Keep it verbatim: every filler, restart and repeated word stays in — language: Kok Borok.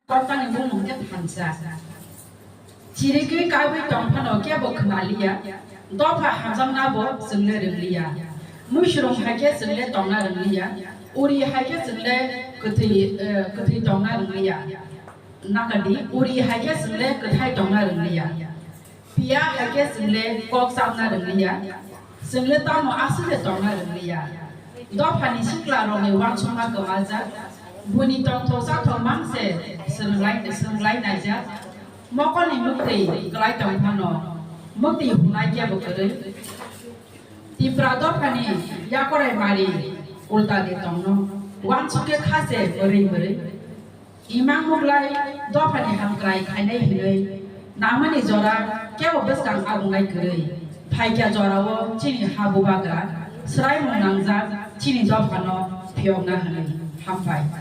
Koktani bumung khe thansa. Chirigwi kabwi tongphano kebo khwnaliya, dopha hamjaknabo chwngle rwngliya. Muisrung hai khe chwngle tongna rwngliya, uri hai khe chwngle kwthwi, eh, kwthwi tongna rwngliya. Nakadi, uri hai khe chwngle kwthai tongna rwngliya. Piya hai khe chwngle kok chapna rwngliya, chwngle tamo aswk se tongna rwngliya. Dophani sikla rokni uansukma kwmajak, buini tongthok chathok mang se swrwnglai, swrwnglai naijak. Mokolni mwktwi kwlai tong phano, mwktwi hwnai kebo kwrwi. Tipra dophani yakorai mari ulta de tongno, uansuk khe kha se mwrwi mwrwi. Imang muglai dophani hamkrai khainai hinwi namani jora kebo bwskang agungnai kwrwi. Phaikya jorao chini ha bubagra swraimung nangjak chini dophano phiyokna hwnwi. Hambai.